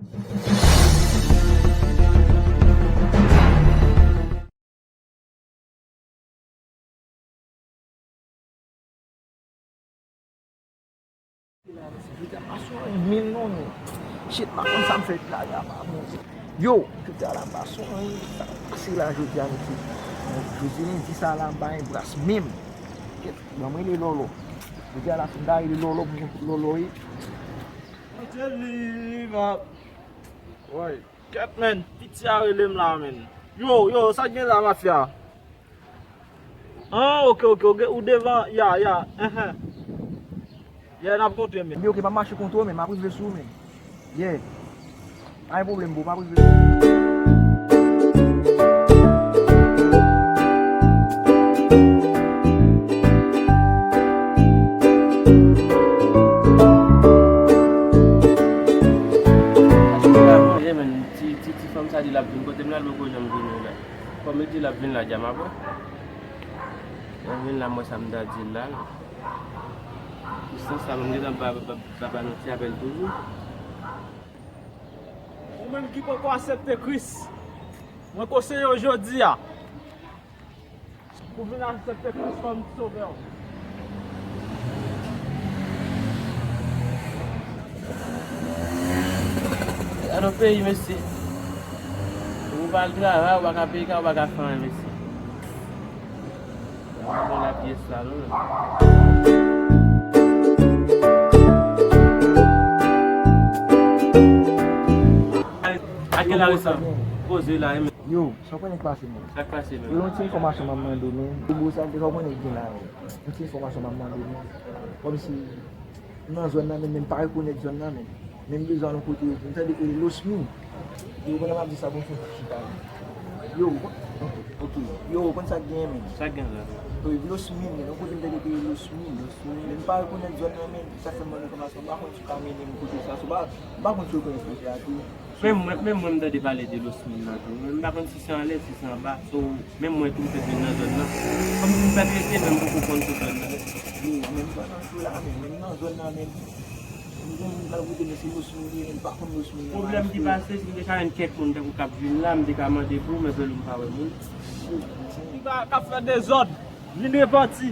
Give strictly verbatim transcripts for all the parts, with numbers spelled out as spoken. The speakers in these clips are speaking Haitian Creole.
Jodi a pa sou anyen, men non, non. Shit, pa konn sa m fè la, la, pa bon. Yo, jodi a la pa sou anyen, sa k pase la jodi a, mesye. Jodi lendi sa la, m pa gen bras menm. Kèt, ban m rele Lolo. Jodi a la fin ta rele Lolo, pou mwen kout Lolo, wi. Anjeliva. Woy. Kèt, menn, piti a rele m la, menn. Yo, yo, sa k gen la, mafya? Ah, ok, ok, ok, ou devan, ya, ya, enhen. Yeah, n ap kontre, menn. Yo, ok, pa mache kont ou, menn, m ap rive sou ou, menn. Yeah. Pa gen pwoblèm, bro, m ap rive sou ou. Yeah, menn. Ti, ti, ti fanm sa di l ap vin kote m la, l poko janm vini la. Kòm li di l ap vin la, djam apre. Lè l vin la, m wè sa m ta di l la. Distans la, m gentan ba, ba, ba, ba nou ti apèl toujou. Ou menm ki poko aksepte Kris, mwen konseye w jodi a. Pou vin aksepte Kris kòm sovè w. Gade yon peyi, mesye. Ou pa al travay, ou pa ka peye kay, ou pa ka fè anyen, mesye. Ou pa bon la pyès la, non, menn. Ak kèl la resan? Poze la, wi, men. Yo, sa w konnen k pase, menn? Sa k pase, menn? Yo, yon ti enfòmasyon m ap mande w, menn. Yo, bro, sa, sa w konnen k gen la, menn. Yon ti enfòmasyon m ap mande w, menn. Kòmsi, m nan zòn nan, menn, men m pa rekonèt zòn nan, menn. Men m bezwen al yon kote, m tande e Losmin. Yo, pandan m ap di sa, bon, fè yon ti chita, menn. Yo, ok, ok. Yo, ou konn sa k genyen, menn? Sa k genyen la? Wi, Losmin, menn. Yon kote m tande e Losmin. Losmin. Men m pa rekonèt zòn nan, menn. Sa fè m mande enfòmasyon, m pa konn si w ka mennen m kote sa, si w pa M pa konn si w konnen kote a tou. Menm mwen, menm mwen, m tande pale de Losmin nan tou. Men m pa konn si se anlè, si se anba. So, menm mwen tou, m fèk vin nan zòn nan. Kòm si m fèk rete, men m poko konn tout zòn nan. Yo, men m pa nan cho la, men, men m nan zòn nan, men. M gen moun k al kote, men se Losmin li ye, men m pa konn Losmin nan. Pwoblèm ki pase, si m te ka jwenn kèk moun tankou k ap vin la, m te ka mande pou, men vle m pa wè moun. Ki pa, k ap fè dezòd. Vin repanti.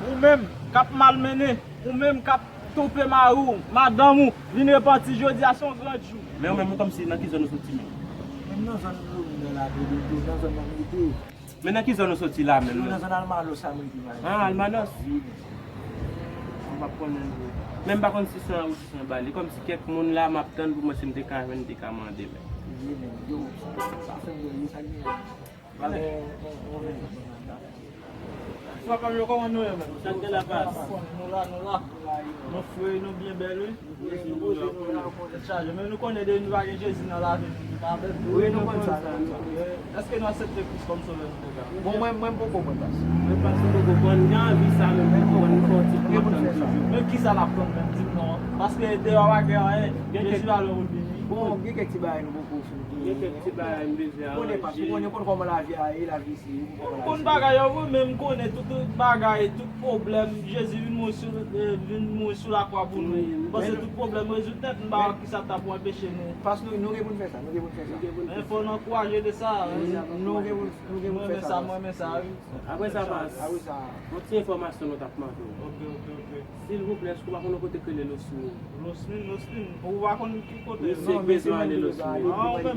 Ou menm k ap malmennen, ou menm k ap twonpe mari w, madanm ou, vin repanti jodi a, se yon gran jou. Men ou menm, ou kòmsi nan ki zòn ou soti menm? Men nan zòn Florid nan la, nan zòn nan m rete. Men nan ki zòn ou soti la menm? Nan zòn Almanos la m rete la. Ah, Almanos? Wi, men. M p ap konnen vre. Men m pa konn si se anwo, si se anba. Li kòmsi kèk moun la m ap tann pou mwen si m te ka jwenn, m te ka mande men. Wi, men. Yo, sa fè m wè, yo, sa gen. Papa m yo, kòman nou ye, menm? Sa k gen la, pas? Nou la, nou la. Nou fre, nou byen bèl, wi. Nou poze, nou la, nou poze. Tèt chaje. Men nou konnen depi nou pa gen Jezi nan lavi nou, nou pa bèl. Wi, nou konn sa, nou konn sa. Èske nou aksepte Kris kòm sovè nou te ka? Bon, mwen, mwen, m poko konn, pas. Mwen, pas, m poko konn. Gen anvi sa, men m poko konn, m fè yon ti kòmantè toujou. Men kisa n ap tann menm, di m non. Paske deyò a pa gen anyen. Jezi pa lwen pou l vini. Bon, gen kèk ti bagay nou poko fin gen. Gen kèk ti bagay m bezwen aranje. Konnen, pas, ou konnen, ou konn kòman lavi a ye, lavi isi, ou konn kòman lavi isi ye. M konn bagay yo, wi, men m konnen tout bagay, tout pwoblèm, Jezi vin mouri sou, eh, vin mouri sou lakwa pou nou. Wi, m konnen. M panse tout pwoblèm rezoud nèt, m pa wè kisa t ap anpeche nou. Pas nou, nou gen pou n fè sa, nou gen pou n fè sa. Men fò n ankouraje de sa, wi. Nou gen pou, nou gen pou n fè sa, pas. Mwen renmen sa, mwen renmen sa, wi. Apre sa, pas. Apre sa. Yon ti enfòmasyon nou t ap mande w. Ok, ok, ok. Silvouplè, èske w pa konn yon kote k rele Losmin? Losmin, Losmin, ou pa konn ki kote? Misye k bezwen ale Losmin. Ah, ou menm.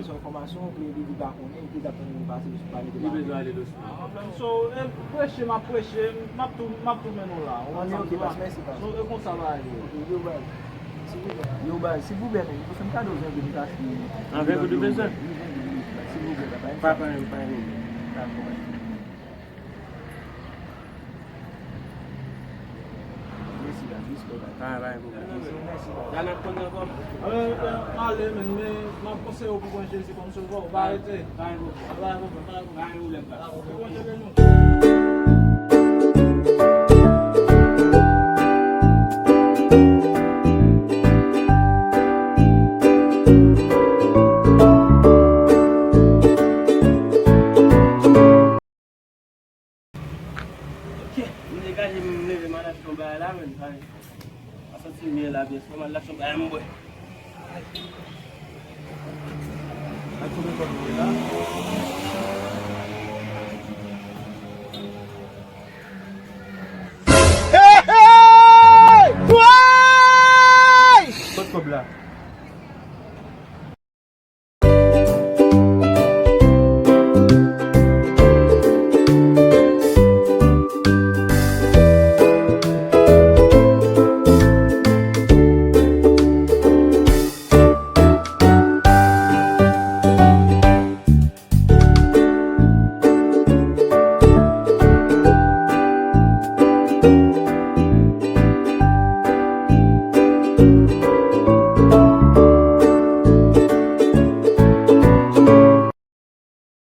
Li bezwen ale Losmin. Ah, ou menm. So, eh, preche, m ap preche, m ap tou, m ap tou mennen w la. Ou konn sa m di w la. So, e konsa bagay yo. Ok, yo, baz. Silvouplè. Yo, baz, silvouplè, men, fè m kado ven de mil. An ven de mil? Silvouplè, papa. Pa pwoblèm, pa pwoblèm. Dakò. Mèsi, baz. Respè, baz. Pa, pa gen pwoblèm. Mèsi, mèsi, baz. La n ap konn ankò. Eh, eh, m ale, men, men, m ap konseye w pou pran Jezi kòm sovè w. Pa rete. Pa gen pwoblèm. Pa gen pwoblèm, pa gen pwoblèm. Pa gen pwoblèm, baz. Ke Bondye beni w. Ok, m degaje m, m leve m al achte yon bagay la, men, pa gen. Pa santi m byen la, byen, m al achte yon bagay m bwè. Sou lekòl mwen la.